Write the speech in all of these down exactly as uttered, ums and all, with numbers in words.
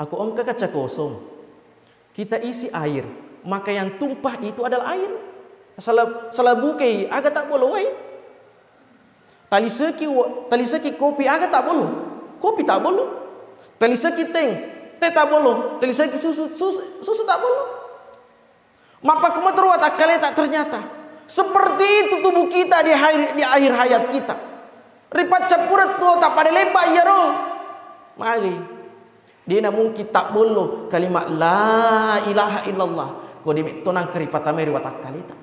Ko engka kaca kosong, kita isi air, maka yang tumpah itu adalah air. Sala-, salabukei, aga tabbollo wai. Taliseki wa-, taliseki kopi, aga tabbollo? Kopi tabbollo. Taliseki teng, teh tabbollo. Taliseki susu, susu, susu tabbollo. Mappakkumatoro watakkaleta ternyata. Seperti itu tubuh kita di akhir, di akhir hayat kita. Ripaccappureng tuo tappada lebba iyaro. Magi. Dena mungkin tabbollo kalimat la ilaha illallah. Ko demetto nangka ripatamai ri watakkaleta.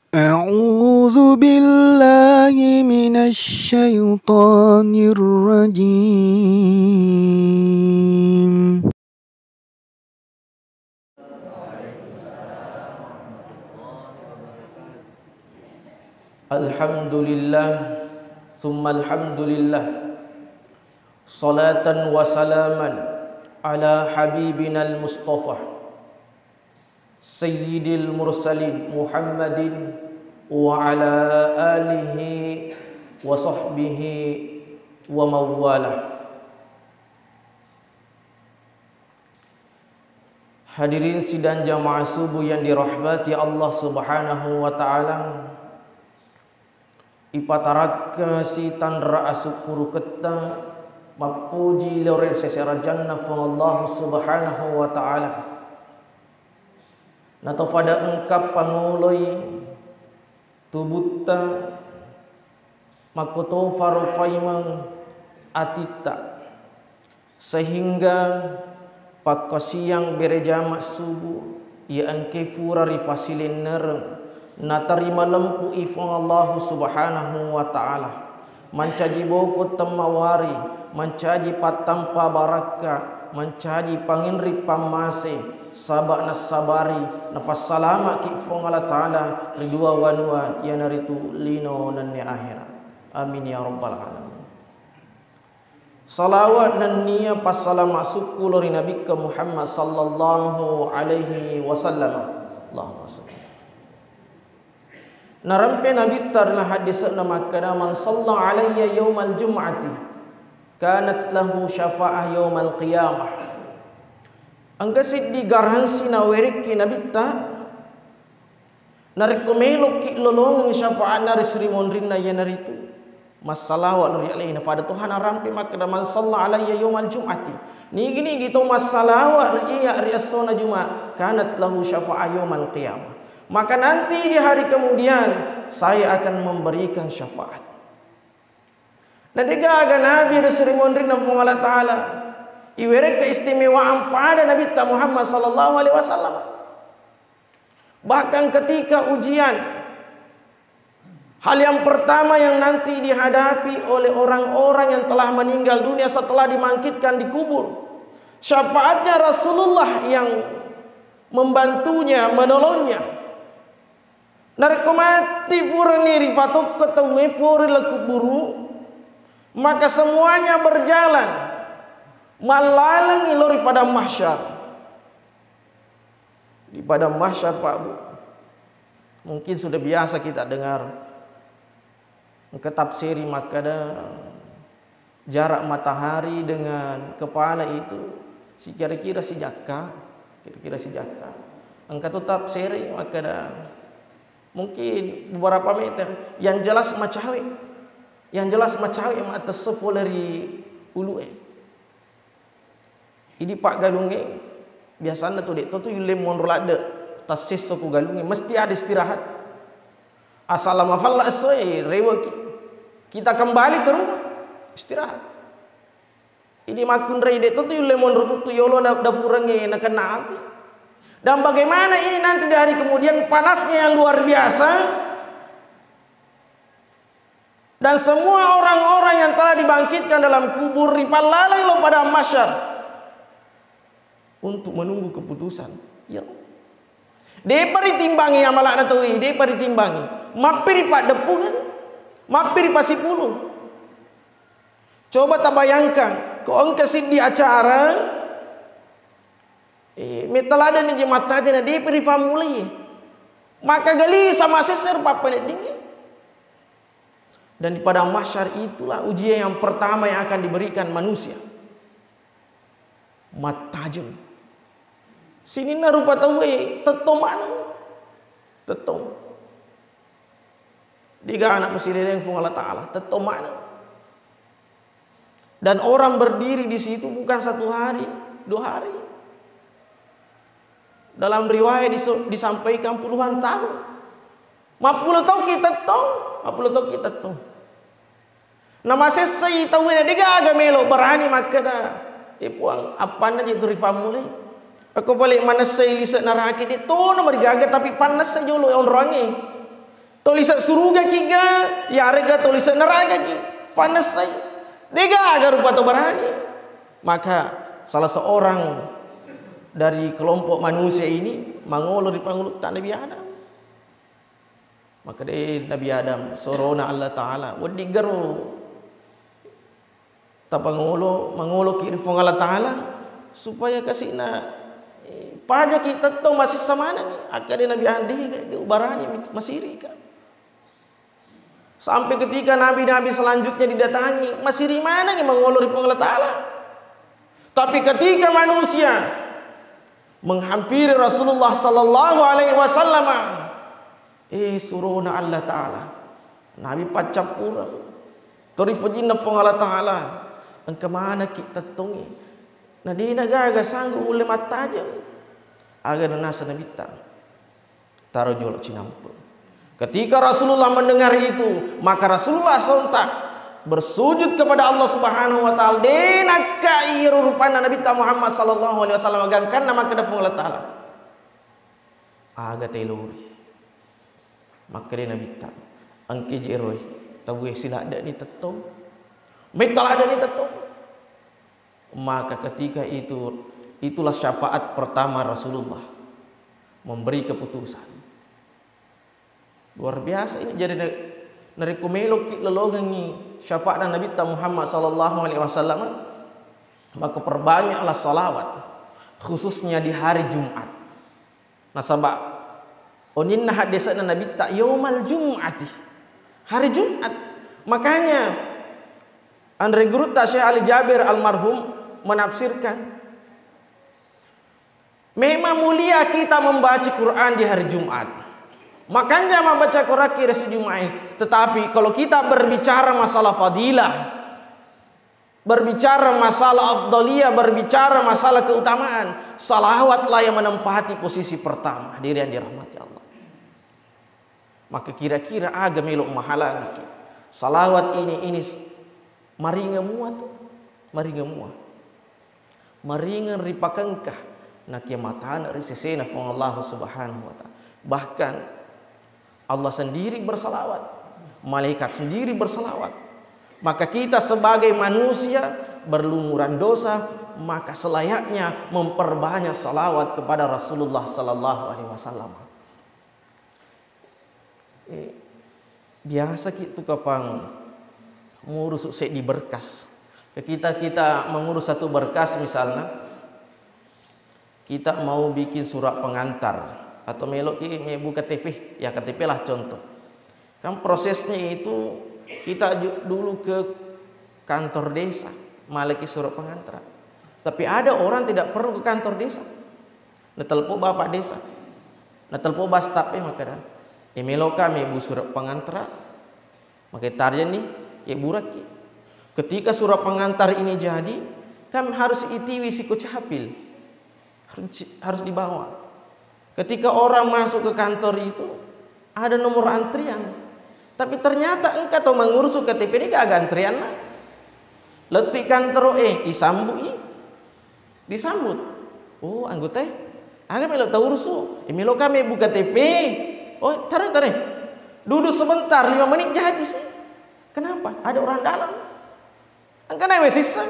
أعوذ بالله من الشيطان الرجيم. الحمد لله، ثم الحمد لله، صلاة وسلاما على حبيبنا المصطفى سيد المرسلين محمد وعلى آله وصحبه ومن والاه. Hadirin sidang jamaah subuh yang dirahmati Allah Subhanahu wa Ta'ala, ipatarakkasi tanra asukkuruketta mappuji lao ri sese rajanna Puang Allah Subhanahu wa Ta'ala. Natofada engka pangoloi tubutta, makkotofaro faimeng atitta, sehingga pakkasiang bere jama subuh, iya engke fura rifasilennereng, natarima lempu'i Fuang Allahu Subhanahu wa Ta'ala. Mancaji boko temmawari, mancaji pattampa barakka, mancaji panginri pammase, saba nassabari, nafassalamaki Fuang Allah Ta'ala ri dua wanua, iyanaritu lino nennia ahera. Amin ya rabbal alamin. Salawa nennia passalama sukku lao ri Nabikka Muhammad sallallahu alaihi wasallam. Allahumma salli. Narampe Nabitta ri haddise'na makkeda, "Man shalla alayya yaumal jum'ati kanat lahu syafa'ah yaumal qiyamah." Engka siddi garansi nawerekki Nabitta, narekko melokki lolongeng syafa'atna ri sri monrinna, iyanaritu massalawa lao ri alena. Pada Tuhan arampe makkeda, "Man shalla alayya yaumal jum'ati." Nigi-nigi to massalawa ri iya ri essona Jumat, kanat lahu syafa'ah yaumal qiyamah. Maka nanti di hari kemudian, saya akan memberikan syafaat. Na degaga nabi ri sri monrinna Puang Allah Ta'ala iwereng keistimewaan pada Nabitta Muhammad sallallahu alaihi wasallam. Bahkan ketika ujian, hal yang pertama yang nanti dihadapi oleh orang-orang yang telah meninggal dunia setelah dibangkitkan di kubur, syafaatnya Rasulullah yang membantunya, menolongnya. Narekko matti purani rifatokko tauwe fori le kuburu, maka semuanya berjalan, mallalengi lao ri padang mahsyar. Di padang mahsyar, Pak Bu, mungkin sudah biasa kita dengar engka tafsiri makkeda jarak matahari dengan kepala itu si-, kira-kira sijakka, kira-kira sijakka. Engka tu tafsiri makkeda mungkin beberapa meter, yang jelas macawe, yang jelas macawe mattesso pole ri ulue. Idi paggalungnge, biasanna tu de' to tu yulle monro ladde, tassesso ku galungnge, mesti ada istirahat. Asal mafalla essoe, reweki. Kita kembali ke rumah, istirahat. Idi makkunrai de' to tu yulle monro tuttu yolo na dafurengnge nakenna api. Dan bagaimana ini nanti di hari kemudian, panasnya yang luar biasa, dan semua orang-orang yang telah dibangkitkan dalam kubur ripallaleng lao padang mahsyar untuk menunggu keputusan. Ya. De'pa ritimbangi amala'na tauwe, de'pa ritimbangi. Mappi ripaddeppungeng, mappi ripasipulung. Coba tabayangkan, ko engka siddi acara, eh, metta ladani je mattajeng na de'pa rifammulai. Maka gali sama sesser pappaneddingngi. Dan di padang mahsyar itulah ujian yang pertama yang akan diberikan manusia. mattajeng. Sininna rupa tauwe tettong maneng. Tettong. De'gaga napasileleng Puang Allah Ta'ala, tettong maneng. Dan orang berdiri di situ bukan satu hari, dua hari. Dalam riwayat diso-, disampaikan puluhan tahun. Mappulo taung ki tettong, mappulo taung ki tettong. Namasessai tauwe na de'gaga melo berani makkeda, "E Puang, appanna je tu rifammulai? Ako pale manessai lise' naraka, de' tona marigaga, tapi pannessai jolo onroangnge. To lise' suruga ki ga, yarega to lise' naraka ki, pannessai. De'gaga rupa to berani." Maka salah seorang dari kelompok manusia ini mangolo ri pangulutta Nabi Adam. Makkeda, "E Nabi Adam, surona Allah Ta'ala, weddiggaro tapangolo, mangoloki ri Puang Allah Ta'ala supaya kasi'na, eh, pajaki tettong masessa manengngi." Akkeda Nabi Adam, "De', de' ubarani masirika." Sampai ketika nabi-nabi selanjutnya didatangi, masiri manengngi mangolo ri Puang Allah Ta'ala. Tapi ketika manusia menghampiri Rasulullah sallallahu alaihi wasallam, eh, surona Allah Ta'ala, Nabi paccappureng. Tori fujinna Puang Allah Ta'ala, "Engka manekki tettongngi, na de'na gaga sanggup mulle mattajeng." Aga nanasa Nabitta, "Taro jolo cinampe'." Ketika Rasulullah mendengar itu, maka Rasulullah sontak bersujud kepada Allah Subhanahu wa Ta'ala. De' nakkai iyaro rupanna Nabitta Muhammad sallallahu alaihi wasallam, gangkanna makkeda Puang Allah Ta'ala, "Aga taelori?" Makkeda Nabitta, "Engka je' eroi, tauwe siladde'ni tettong, metta ladde'ni tettong." Maka ketika itu, itulah syafaat pertama Rasulullah memberi keputusan. Luar biasa ini. Jadi, na-, narekko meloki lolongengngi syafaatna Nabitta Muhammad sallallahu alaihi wasallam, maka perbanyaklah salawat, khususnya di hari Jumat. Nasaba oninna haddese'na Nabitta yaumal jum'ati, hari Jumat. Makanya anre gurutta Syekh Ali Jabir almarhum menafsirkan, memang mulia kita membaca Quran di hari Jumat. Makanya membaca Quran kira Jumat. Tetapi kalau kita berbicara masalah fadilah, berbicara masalah afdaliyah, berbicara masalah keutamaan, salawatlah yang menempati posisi pertama, hadirin yang dirahmati Allah. Maka kira-kira aga melo mahalangiki salawat ini, ini s-, maringa mua tu, maringa mua. Maringeng ripakengka, nakia matane ri sesena Puang Allah Subhanahu wa Ta'ala. Bahkan Allah sendiri bersalawat, malaikat sendiri bersalawat. Maka kita sebagai manusia berlumuran dosa, maka selayaknya memperbanyak salawat kepada Rasulullah sallallahu alaihi wasallam. Eh, biasa ki tu kapang ngurusu seddi berkas. Kita, kita mengurus satu berkas misalnya, kita mau bikin surat pengantar atau meloki mebbu K T P, ya K T P lah contoh. Kan prosesnya itu kita ju-, dulu ke kantor desa, maleki surat pengantar. Tapi ada orang tidak perlu ke kantor desa. Natelpo bapak desa. Natelpo bastaf e makkeda, "E, meloka mebbu surat pengantar." Maka tarjani, ye burakki. Ketika surat pengantar ini jadi, kan harus itiwi siko capil. Harus, harus dibawa. Ketika orang masuk ke kantor itu, ada nomor antrian. Tapi ternyata engka tau mangurus K T P ini gaga antrianna. Lettu kantoro e, isambui. Disambut. "Oh, anggota e, aga melo taurusu?" "E, meloka mebbu K T P." "Oh, tare, tare. Duduk sebentar, lima menit jadi sih." Kenapa? Ada orang dalam. Engka nawe sisseng.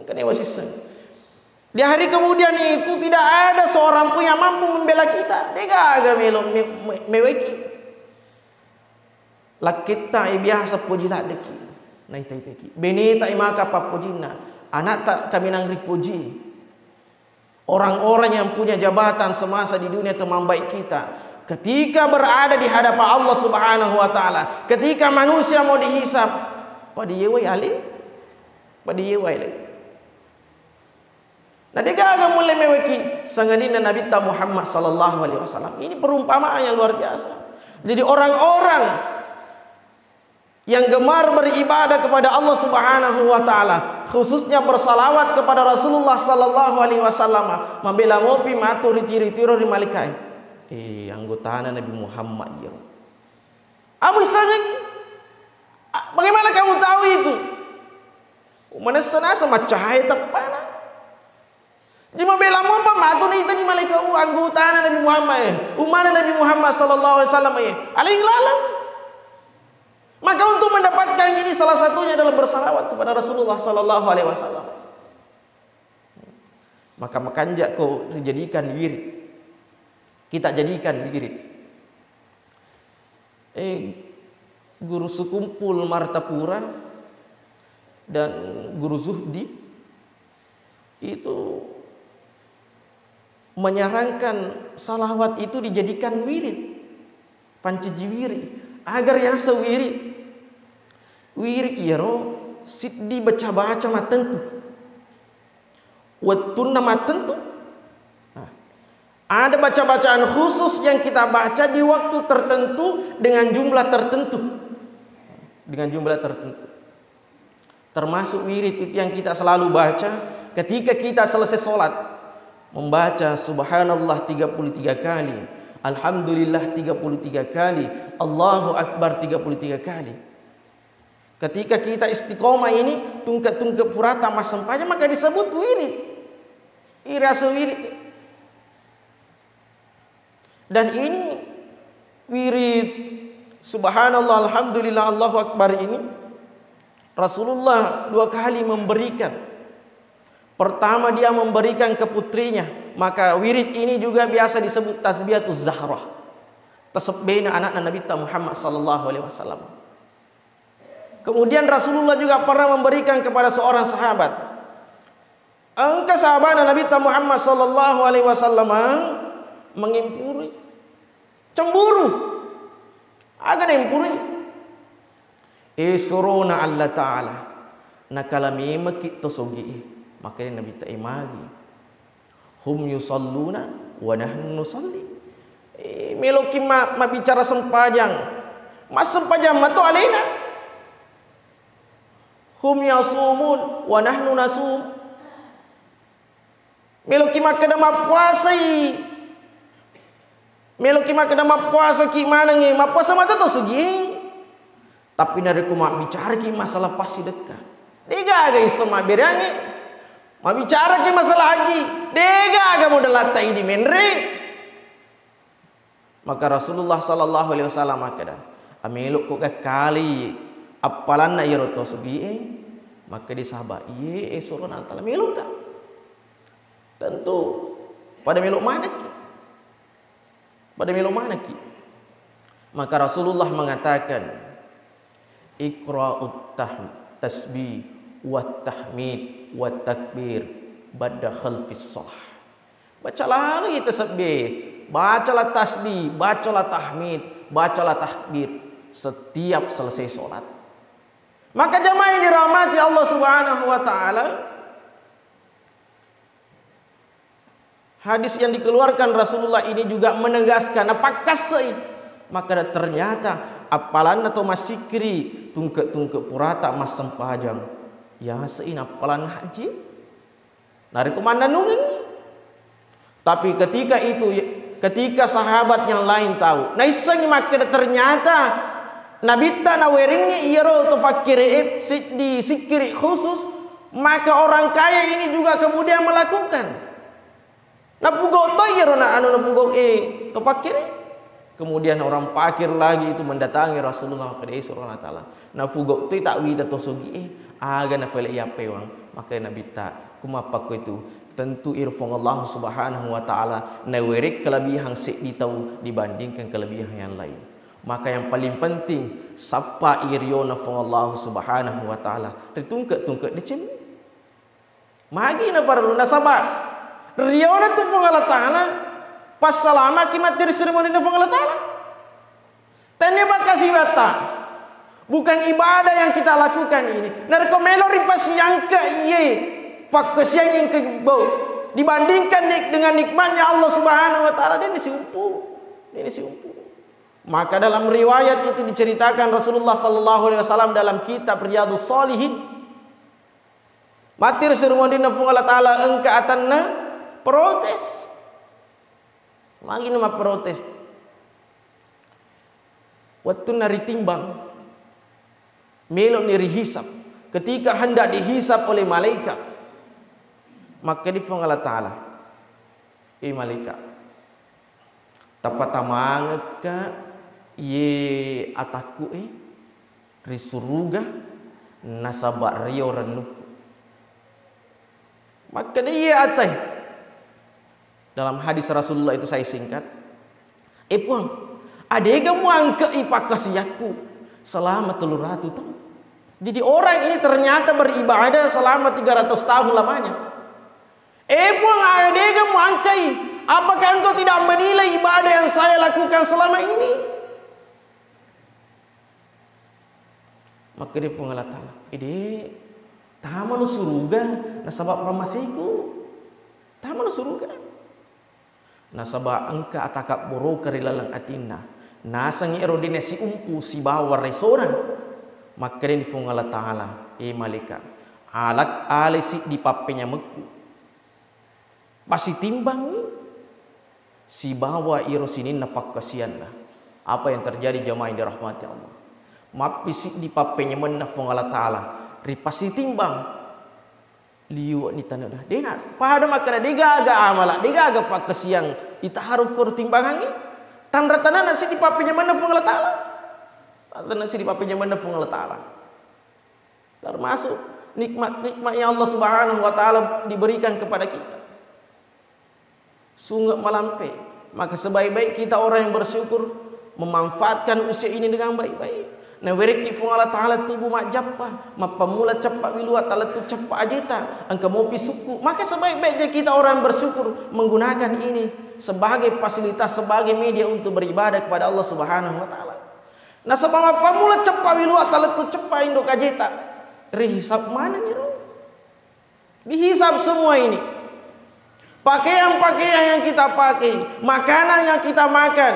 Engka nawe sisseng. Di hari kemudian itu tidak ada seorang pun yang mampu membela kita. Degaga melo me-, me-, meweki. Lakkitta e biasa poji laddeki, naita-itaki. Beneta e maka pappojinna, anakta kaminang ripoji. Orang-orang yang punya jabatan semasa di dunia teman baik kita, ketika berada di hadapan Allah Subhanahu wa Ta'ala, ketika manusia mau dihisab, pada yewai ale, pada yewai ale. Lemeweki sangadinna Nabitta Muhammad sallallahu alaihi wasallam. Ini perumpamaan yang luar biasa. Jadi orang-orang yang gemar beribadah kepada Allah Subhanahu wa taala, khususnya bersalawat kepada Rasulullah sallallahu alaihi wasallam, mabela mopi matu ritiro-tiro ri malaikat. Eh, anggotana Nabi Muhammad iyaro. Amu isangengi. A-, bagaimana kamu tahu itu? Manessa nasa macahaya teppana. Jadi mabela mopa matu naita ni malaika, uh, anggotana Nabi Muhammad, eh, ummana Nabi Muhammad sallallahu alaihi wasallam, eh, alaihi lalang. Maka untuk mendapatkan ini salah satunya adalah bersalawat kepada Rasulullah sallallahu alaihi wasallam. Maka makanja ko dijadikan wirid. Kita jadikan wirid. Eh, Guru Sekumpul Martapura dan Guru Zuhdi itu menyarankan salawat itu dijadikan wirid, pancaji wirid, agar yaseng wirid. Wirid iyaro siddi baca-baca mattentu. Wettunna mattentu. Nah, ada baca-bacaan khusus yang kita baca di waktu tertentu dengan jumlah tertentu. Dengan jumlah tertentu. Termasuk wirid itu yang kita selalu baca ketika kita selesai sholat. Membaca subhanallah tiga puluh tiga kali, alhamdulillah tiga puluh tiga kali, Allahu Akbar tiga puluh tiga kali. Ketika kita istiqomah ini, tungke-tungke purata massempajang, maka disebut wirid. Irasa wirid. Dan ini wirid subhanallah, alhamdulillah, Allahu Akbar ini Rasulullah dua kali memberikan. Pertama, dia memberikan ke putrinya. Maka wirid ini juga biasa disebut tasbihatuz zahrah. Tasebbena anakna Nabitta Muhammad sallallahu alaihi wasallam. Kemudian Rasulullah juga pernah memberikan kepada seorang sahabat. Engka sahabatna Nabitta Muhammad sallallahu alaihi wasallam mengimpuri. Cemburu. Aga naimpuri? Eh, surona Allah Ta'ala. Nakala memeki to sogi. Makanya Nabitta, eh, magi. Hum yusalluna wa nahnu nusalli. Eh, meloki ma-, mabbicara sempajang. Massempajang mato alena. Hum yasumun wa nahnu nasum. Meloki makkeda mappuasai. Meloki makkeda mappuasaki manengngi, mappuasa mato to sugi. Tapi narekko mabbicaraki masalah passidekka, degaga iso mabbereangngi. Mabbicaraki masalah haji, degaga modalatta idi menre. Maka Rasulullah sallallahu alaihi wasallam makkeda, "Amelokko gakkali appalanna iyaro to sugie?" Makkeda sahabat, "Iye, eh, surona Allah Ta'ala, melokka." Tentu pada melo manekki. Pada melo manekki. Maka Rasulullah mengatakan, "Iqra'ut tah-, tasbih wa tahmid wa takbir ba'da khalfis shalah." Baca lagi tasbih, bacalah tasbih, bacalah tahmid, bacalah takbir setiap selesai sholat. Maka jamaah yang dirahmati Allah Subhanahu wa Ta'ala, hadis yang dikeluarkan Rasulullah ini juga menegaskan, napakkasai. Maka ternyata appalanna to massikiri, tungke-tungke purata massempajang. Ya, seina appalanna haji. Narekko mannennungengngi. Tapi ketika itu, ketika sahabat yang lain tahu, naissengngi makkeda, ternyata Nabitta nawerengngi iyaro to fakkire'e siddi sikkiri khusus, maka orang kaya ini juga kemudian melakukan. Napugau to iyaro na anu napugau e to fakkire. Kemudian orang fakir lagi itu mendatangi Rasulullah, makkeda, "Eh, surona Allah Ta'ala, nafugau toi takwita to sugi e, aga napale iya pewang?" Makkeda Nabitta, "Kumappakko itu, tentu iro Puang Allah Subhanahu wa Ta'ala nawereng kelebihan seddi tau dibandingkan kelebihan yang lain. Maka yang paling penting, sappa i riona Puang Allah Subhanahu wa Ta'ala ritungke-tungke deceng." Magi naparellu nasaba riona tu Puang Allah Ta'ala, passalamaki matti ri sirimunrinna Puang Allah Ta'ala. Tennia pakkasiwiatta. Bukan ibadah yang kita lakukan ini. Narekko melo ripasiangke iye, pakkasiang engka bau. Dibandingkan nik-, dengan nikmatnya Allah Subhanahu wa Ta'ala, de' ni siumpu. De' ni siumpu. Maka dalam riwayat itu diceritakan Rasulullah sallallahu alaihi wasallam dalam kitab Riyadhus Shalihin, matti ri sirumondinna Puang Allah Ta'ala engka atanna protes. Magi na mapprotes? Wettunna ritimbang, melo'ni rihisab. Ketika hendak dihisab oleh malaikat, makkedi Puang Allah Ta'ala, "Eh malaikat, tapatamangekka iye atakku e ri suruga nasaba rio rennukku." Makkeda iye atae. Dalam hadis Rasulullah itu saya singkat, "Eh Puang, adega muangke'i pakkasiakku selama tellu ratu taung?" Jadi orang ini ternyata beribadah selama tiga ratus tahun lamanya. "Eh Puang, adega muangke'i? Apakah engkau tidak menilai ibadah yang saya lakukan selama ini?" Makkeda Puang Allah Ta'ala, "Ede, tamano suruga nasaba pammaseku. Tamano suruga." Nasaba engka atakabboroka ri laleng atinna. Nasengngi ero de' nasiumpu sibawa resona. Makkedani Puang Allah Ta'ala, "Eh malaikat, alak ale siddi pappenyamekku. Pasitimbangngi sibawa iro sininna pakkasianna." Apa yang terjadi, jamaah yang dirahmati Allah? Mappi siddi pappenyamenna Puang Allah Ta'ala ripasitimbang. Liwe'ni tanena. De'na pada makkeda, de'gaga amala, de'gaga pakkasiang itaro ko ri timbangangnge. Tanra-tanrana siddi pappenyamenna Puang Allah Ta'ala. Tanra-tanrana siddi pappenyamenna Puang Allah Ta'ala. Termasuk nikmat-nikmat yang Allah Subhanahu wa Ta'ala diberikan kepada kita. Sunge' malampe. Maka sebaik-baik kita orang yang bersyukur, memanfaatkan usia ini dengan baik-baik. Nawerekki Puang Allah Ta'ala tubuh majjappa, mappammula ceppa wilua talettu ceppa ajeta, engka mopi sukku. Maka sebaik-baiknya kita orang yang bersyukur menggunakan ini sebagai fasilitas, sebagai media untuk beribadah kepada Allah Subhanahu wa Ta'ala. Nasaba mappammula ceppa wilua talettu ceppa indo kajeta, rihisab maneng iro. Dihisab semua ini. Pakaian-pakaian yang kita pakai, makanan yang kita makan,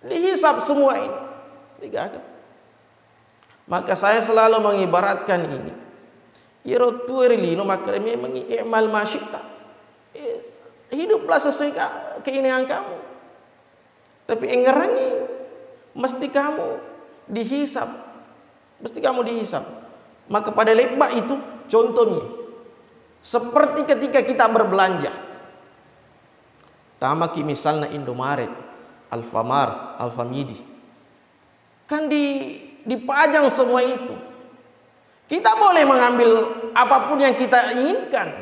dihisab semua ini. Digaga. Maka saya selalu mengibaratkan ini. Iyaro tuo ri lino makkeda memang i'mal ma syi'ta. Eh, hiduplah sesuai ka-, keinginan kamu. Tapi engngerangngi, mesti kamu dihisab. Mesti kamu dihisab. Maka pada lebba itu, contohnya, seperti ketika kita berbelanja. Tamaki misalnya Indomaret, Alfamart, Alfamidi. Kan di-, dipajang semua itu. Kita boleh mengambil apapun yang kita inginkan.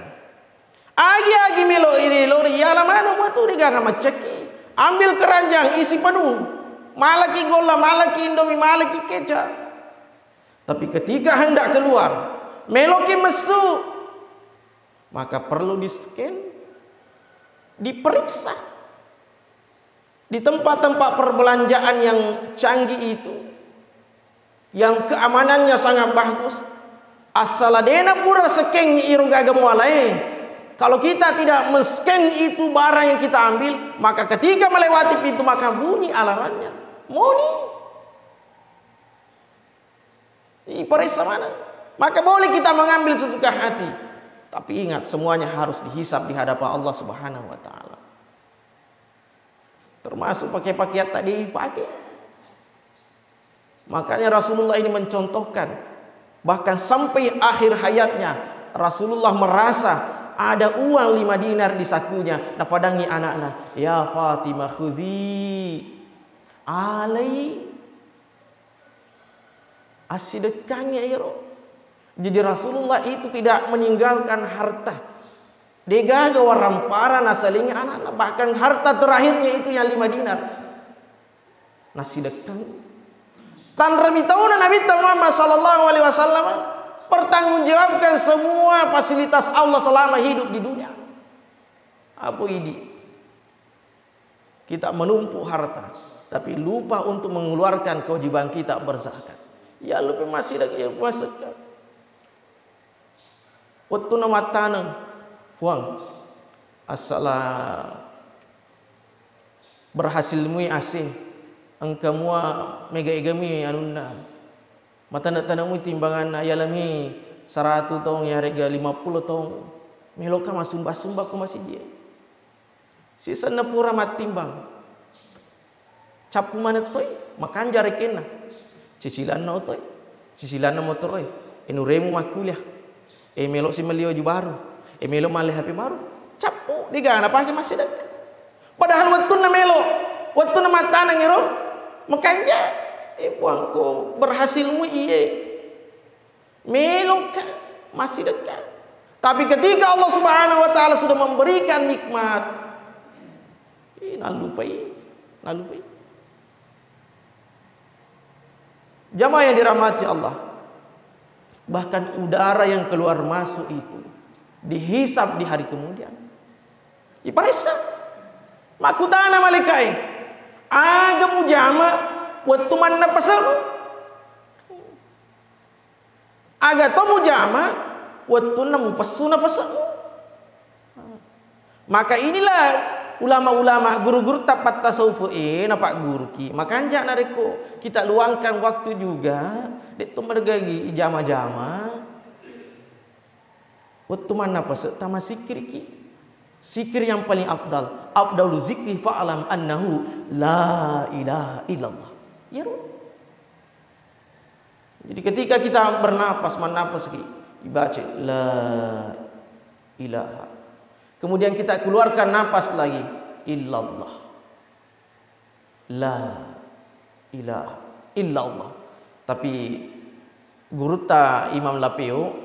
Agi-agi melo iri lori, yala manu matu degaga maccekki. Ambil keranjang isi penuh. Malaki golla, malaki Indomie, malaki kecap. Tapi ketika hendak keluar, meloki messu, maka perlu di-scan, diperiksa. Di tempat-tempat perbelanjaan yang canggih itu, yang keamanannya sangat bagus, asal de'na pura scan iro gaga mualae, kalau kita tidak men-scan itu barang yang kita ambil, maka ketika melewati pintu, maka bunyi alarmnya. Moni. Iparessa maneng. Maka boleh kita mengambil sesuka hati. Tapi ingat, semuanya harus dihisab di hadapan Allah Subhanahu wa Ta'ala. Termasuk pakai-pakaian tadi pakai. Makanya Rasulullah ini mencontohkan, bahkan sampai akhir hayatnya, Rasulullah merasa ada uang lima dinar di sakunya. Nafadangi anakna, "Ya Fatimah, khudhi, alai." Assidekkangngi ero. Jadi Rasulullah itu tidak meninggalkan harta. Degaga warampara nasalingi anakna. Bahkan harta terakhirnya itu yang lima dinar. Nassidekkang. Tanremi tauna Nabitta Muhammad sallallahu alaihi wasallam pertanggungjawabkan semua fasilitas Allah selama hidup di dunia. Apa idi? Kita menumpuk harta, tapi lupa untuk mengeluarkan kewajiban kita berzakat. Ya lupa masih lagi ya puasa. Wettunna mattaneng, Puang, assala berhasil mui ase, engka mua mega-egami anunna. Matane-tane mui timbanganna, yalami saratu tong, yarega lima pulo tong. Meloka massumba-sumba ko masijie. Sisenna pura mattimbang. Cappu maneng toi, makanja rekenna. Cicilanna otoi, cicilanna motoroe. E, nuremu makkuliah. E, melo si melli waju baru. E, melo malle H P baru. Cappu, dega napake massidekka. Padahal wettunna melo, wettunna mattaneng ero, makanja. E, puangko, berhasil mu iye. Meloka massidekka. Tapi ketika Allah Subhanahu wa Ta'ala sudah memberikan nikmat, eh, nallupai, nallupai. Jamaah yang dirahmati Allah, bahkan udara yang keluar masuk itu dihisab di hari kemudian. Diperiksa. Makkutana malaikae, aga mujama wettu mannapasemu? Aga to mujama wettunna mupessu napase'mu. Maka inilah ulama-ulama, guru-guru tapattasawuf e napagguruki. Makanja narekko kita luangkan waktu juga, de to madegagi ijama-jama. Wettu mannapase tama sikkiriki. Sikkir yang paling afdal. Afdalu zikri fa'lam annahu la ilaha illallah. Iyaro. Jadi ketika kita bernapas, mannapasaki, dibaca la ilaha. Kemudian kita keluarkan napas lagi, illallah. La ilaha illallah. Tapi gurutta Imam Lapeo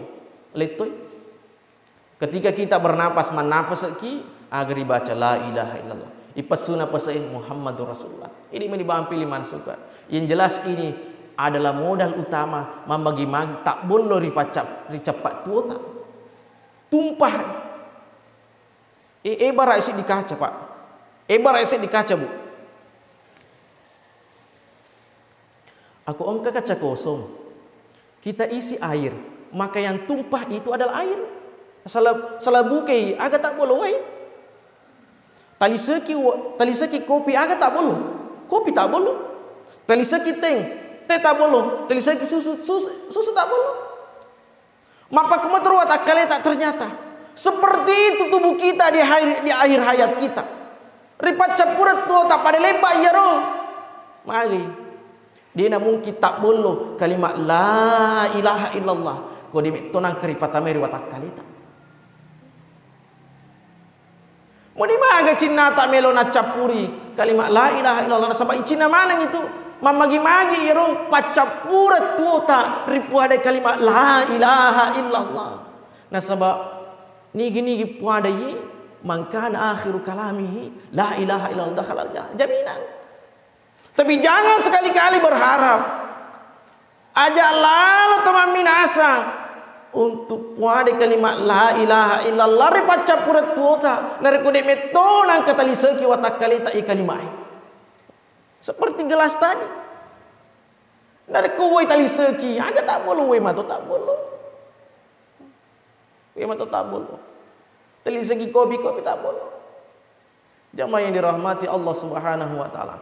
lettoi. Ketika kita bernapas, mannapasaki, aga ribaca la ilaha illallah. Ipessu napase Muhammadur Rasulullah. Ini meni bampi lima suka. Yang jelas ini adalah modal utama mammagi-magi tabbollo ripacap-, ricappa tuota. Tumpah. E, ebara isi di kaca, Pak. Ebara isi di kaca, Bu. Aku engka kaca kosong. Kita isi air, maka yang tumpah itu adalah air. Sala-, salabukei, aga tabbolo wai. Taliseki wa-, taliseki kopi, aga tabbolo? Kopi tabbolo. Taliseki teng, teh tabbolo. Taliseki susu, susu, susu tabbolo. Mappakkumatoro watakkaleta ternyata. Seperti itu tubuh kita di akhir, di akhir hayat kita. Ripaccappureng tuota pada lebba iyaro. Magi. Dena mungkin tabbollo kalimat la ilaha illallah ko de metto nangka ripatamai ri watakkaleta. Muni maga cinnata melo naccappuri kalimat la ilaha illallah, nasaba icinna maneng itu. Mammagi-magi iyaro paccappureng tuota ripuadai kalimat la ilaha illallah. Nasaba nigi-nigi puadai, man kana akhiru kalamihi la ilaha illallah dakhalal jannah. Jaminan. Tapi jangan sekali-kali berharap aja lalo tamamminasa untuk puade kalimat la ilaha illallah ripaccappureng tuota, narekko de metto nangka taliseki watakkaleta i kalimae. Seperti gelas tadi. Narekko woi taliseki, aga tabbolo, woi mato tabbolo. Woi mato tabbolo. Taliseki kopi, kopi tabbolo. Jamaah yang dirahmati Allah Subhanahu wa Ta'ala.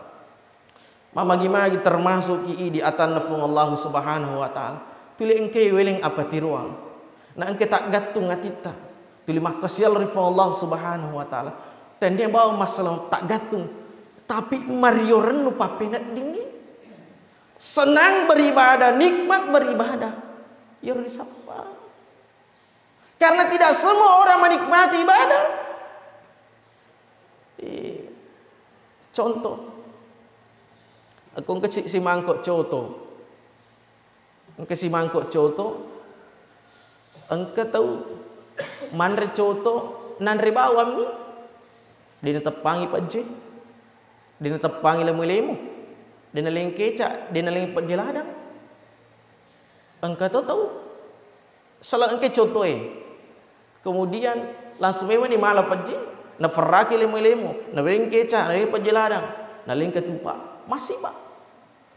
Mamagi-magi termasuk ki idi atanna Puang Allah Subhanahu wa Ta'ala. Tuli engkai weleng apatiroang. Na engka taggattung atitta. Tuli makkasial ri Puang Allah Subhanahu wa Ta'ala. Tennia bawang masalah taggattung. Tapi mario rennu pappeneddingngi. Senang beribadah, nikmat beribadah. Iyaro risappa. Karena tidak semua orang menikmati ibadah. Eh, contoh, aku engka si-, simangkok coto. Engka simangkok coto, engka tau manre coto, nanre bawammi, de nateppangi pejje, de nateppangi lemo-lemo, de naleng keca, de naleng pejje ladang. Engka to tau, sala engka cotoe. Kemudian langsung memang ni mala pejje, naferraki lemo-lemo, naweng keca, naweng pejje ladang, naleng ketupa. Masih, Pak.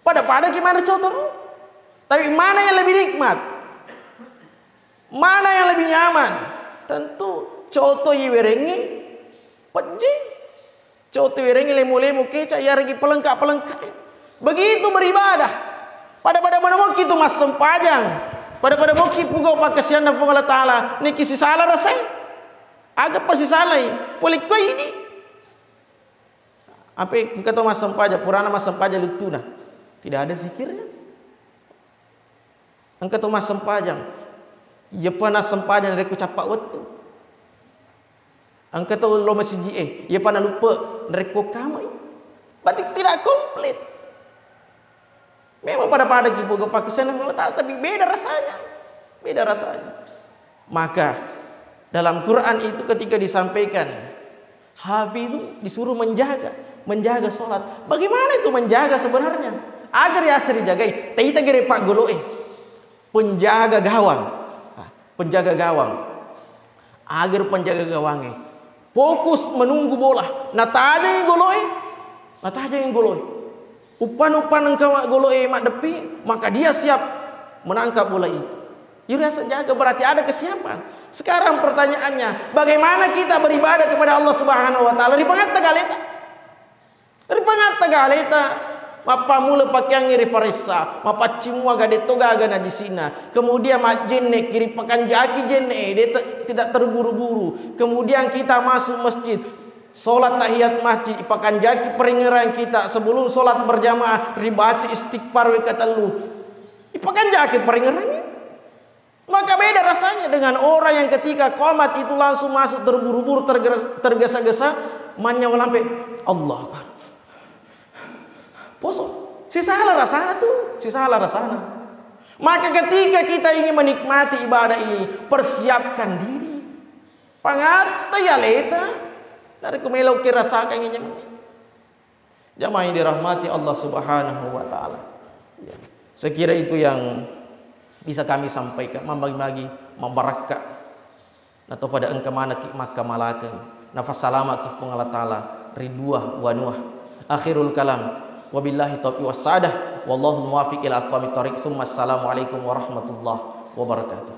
Pada-pada ki manre coto ro. Tapi mana yang lebih nikmat? Mana yang lebih nyaman? Tentu Coto iwerengngi pejje. Coto iwerengngi lemo-lemo keca, iyareggi pelengka-pelengka. Begitu beribadah. Pada-pada mana mokki tu massempajang. Pada-pada mokki pugau pakkasianna Puang Allah Ta'ala. Niki sisala rasai. Aga pasisalai. Pole ko ini. Apa engka to massempajang, purana massempajang luttuna. Tidak ada zikirnya. Engka to massempajang. Iyapa nassempajang narekko cappa wettu. Engka to lo masiji e, iyapa naluppe narekko kamai. Berarti tidak komplit. Memang pada-pada ki pogau pakkasianna Puang Allah Ta'ala, tapi beda rasanya. Beda rasanya. Maka dalam Quran itu ketika disampaikan, hafizu disuruh menjaga, menjaga sholat. Bagaimana itu menjaga sebenarnya? Agar ya asri jagai, taita gere pak goloe. Penjaga gawang. Nah, penjaga gawang. Agar penjaga gawangnge fokus menunggu bola. Natajangi goloe. Natajangi goloe. Uppan-uppan engka goloe maddeppe, maka dia siap menangkap bola itu. Iyaro riaseng jaga, berarti ada kesiapan. Sekarang pertanyaannya, bagaimana kita beribadah kepada Allah Subhanahu wa Ta'ala? Ripangatta galeta? Ripangatta galeta? Mappammula pakeangnge riparessa, mapaccimuaga de'to gaga najisina. Kemudian majjenne ki, ripakanjaki jenne e, de te-, tidak terburu-buru. Kemudian kita masuk masjid, sholat tahiyat masjid, ipakanjaki parengngerang kita sebelum sholat berjamaah, ribaca istighfar wekka tellu. Ipakanjaki parengngerang. Maka beda rasanya dengan orang yang ketika qomat itu langsung masuk terburu-buru, terge-, tergesa-gesa, mannyawa lampe, Allahu Akbar. Poso. Sisala rasana tu, sisala rasana. Maka ketika kita ingin menikmati ibadah ini, persiapkan diri. Pangatta ya leta. Narekko melo kirasakan ini. Jamaah yang dirahmati Allah Subhanahu wa Ta'ala. Ya. Saya kira itu yang bisa kami sampaikan, mambagi-bagi, mabarakka. Nato pada engka manaki makkamalakeng. Nafassalamaki Puang Allah Ta'ala ri dua wanuwa. Akhirul kalam. Wabillahi taufiq wassadah. Wallahu muwafiq ila aqwamit thariq. Tsumma assalamualaikum warahmatullahi wabarakatuh.